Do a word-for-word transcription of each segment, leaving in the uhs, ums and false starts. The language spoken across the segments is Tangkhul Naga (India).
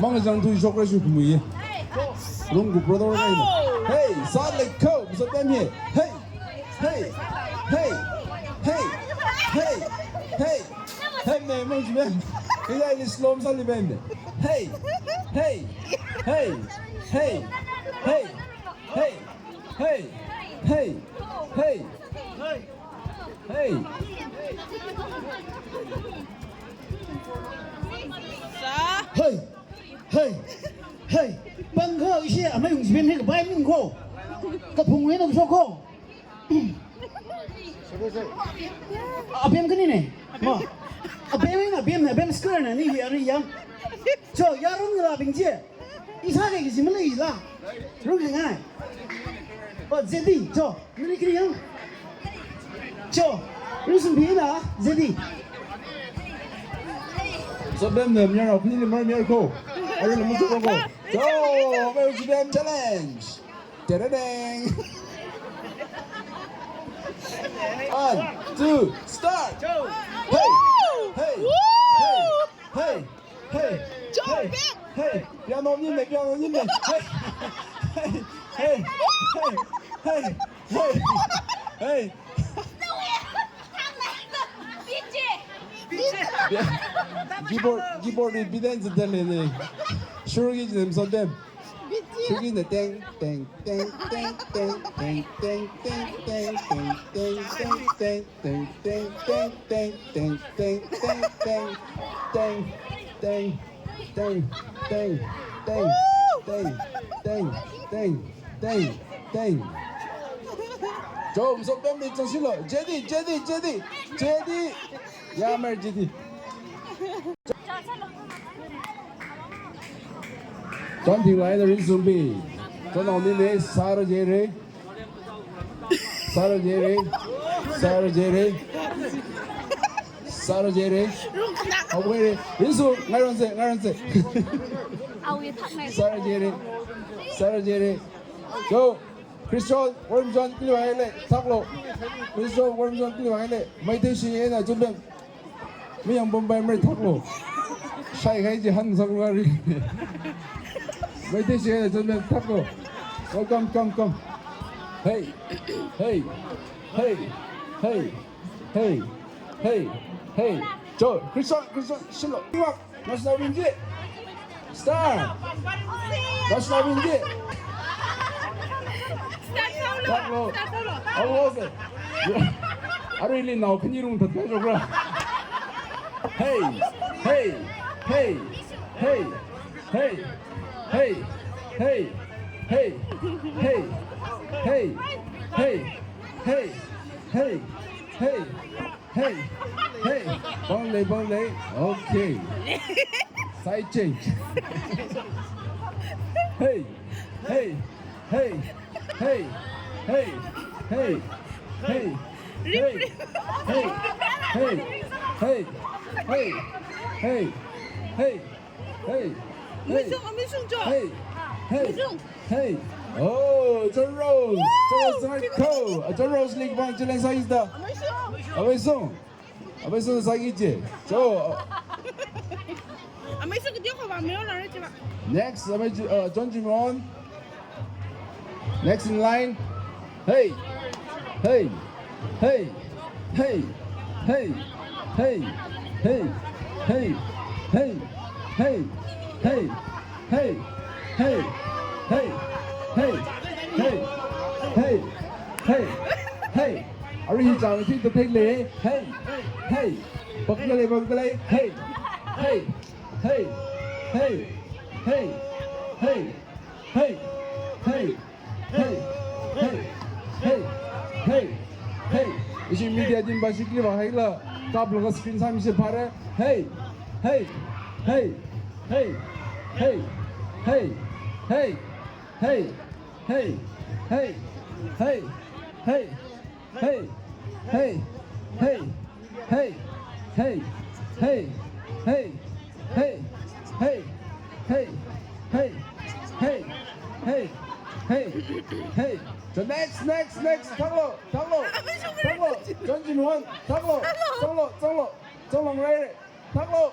Mang zang tu shok ra shu kumui. Rung ku pro dor kaina. Hey, sat le ko, so tem he. Hey. Hey. Hey. Hey. Hey. Hey, me, mang ji me. Ila ni slom sa li ben. Hey. Hey. Hey. Hey. Hey. Hey. Hey. Hey. Hey. Hey. Sa. Hey. Hey. Hey. Pang ko, ishi amai ung jiben he, bai ming ko. Kaphung wena ko ko. Abem kani ne. Ma. Abem na, abem na, abem square na ni, ari yang. So, yarung la bing je. Isa ke kisi malai la. Rung ngai. Oh, Zedi, cho. Mili kiri yang. Cho. Rusun pi na, Zedi. So, bem ne, miar, pini mar miar ko. Ayo, namu ko ko. Cho, bem challenge. Tadadang. One, two, start. Hey, hey, hey, hey. Hey, hey, hey, piano ni me, piano ni me. Hey, hey, hey, hey, hey, hey. Keyboard, keyboard ni beat dance dale ne. Shuru ki jinem so dem. Shuru ki ne teng, teng, teng. Teng, teng, teng, teng, teng, teng, teng, teng, teng, teng, teng, teng, teng, teng, teng. Cho, masot pemli chang silo. Jedi, Jedi, Jedi, Jedi. Ya, mer Jedi. Chon thing lai na rin sumbi. Chon ong ni ne, sar jere. Sar jere. Sar jere. Sar jere. Awere. Insu, ngairon se, ngairon se. Sar jere. Sar jere. Yo, Christian, Warm John, kili wai le, thaklo. Christian, Warm John, kili wai le. Maite shi ena chunbem. Mi yang Bombay mai thaklo. Shai khai ji han sak lari. Maite shi ena chunbem thaklo. Welcome, come, come. Hey, hey, hey, hey. Hey, hey, hey. Cho, Christian, Christian, shilo. Iwak, nasna winji. Star. Nasna winji. Start solo. Start solo. Awo se. Arui li nao khani rung that kai jok ra. Hey, hey, hey, hey, hey. Hey, hey, hey, hey, hey, hey, hey, hey, hey, hey, hey, bang lei, bang lei. Okay. Side change. Hey, hey, hey, hey, hey, hey, hey, hey, hey, hey, hey, hey, hey, hey, hey. Hey! Hey! Amei sung, amei sung cho. Hey! Hey! Amei sung. Hey! Oh, John Rose! Woo! John Rose, right, cool. John Rose, link one, challenge size da. Amei sung. Amei sung. Amei sung sagi je. So, amei sung kiti ko ba, amei sung la re che ba. Next, amei, uh, John Jimon. Next in line. Hey! Hey! Hey! Hey! Hey! Arui hi chang hi ta thei le. Hey! Hey! Pak le, pak le. Hey! Hey! Hey! Hey! Hey! Hey! Hey! Hey! Hey! Hey! Hey! Hey! Hey! Ishi media team ba shikli ba haila kaplaga screen sāmi se phare. Hey! Hey! Hey! Hey! Hey! Hey! Hey! Hey! Hey! Hey! Hey! Hey! Hey! Hey! Hey! Hey! Hey! The next, next, next. Thaklo, thaklo, thaklo. John Jin Won. Thaklo, thaklo, thaklo. Thaklo, right. Thaklo.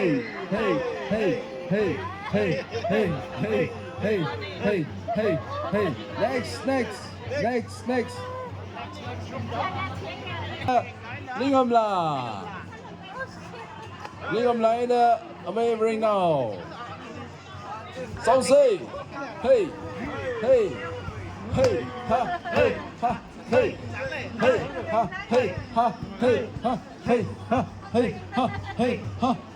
Hey, hey, hey, hey, hey, hey, hey, hey, hey, hey, hey. Next, next, next, next. Ningam la. Ningam la ina amei ring nao. Sausei. Hey. Hey. Hey. Ha. Hey. Ha. Hey. Hey. Ha. Hey. Ha. Hey. Ha. Hey. Ha. Hey. Ha. Hey. Ha.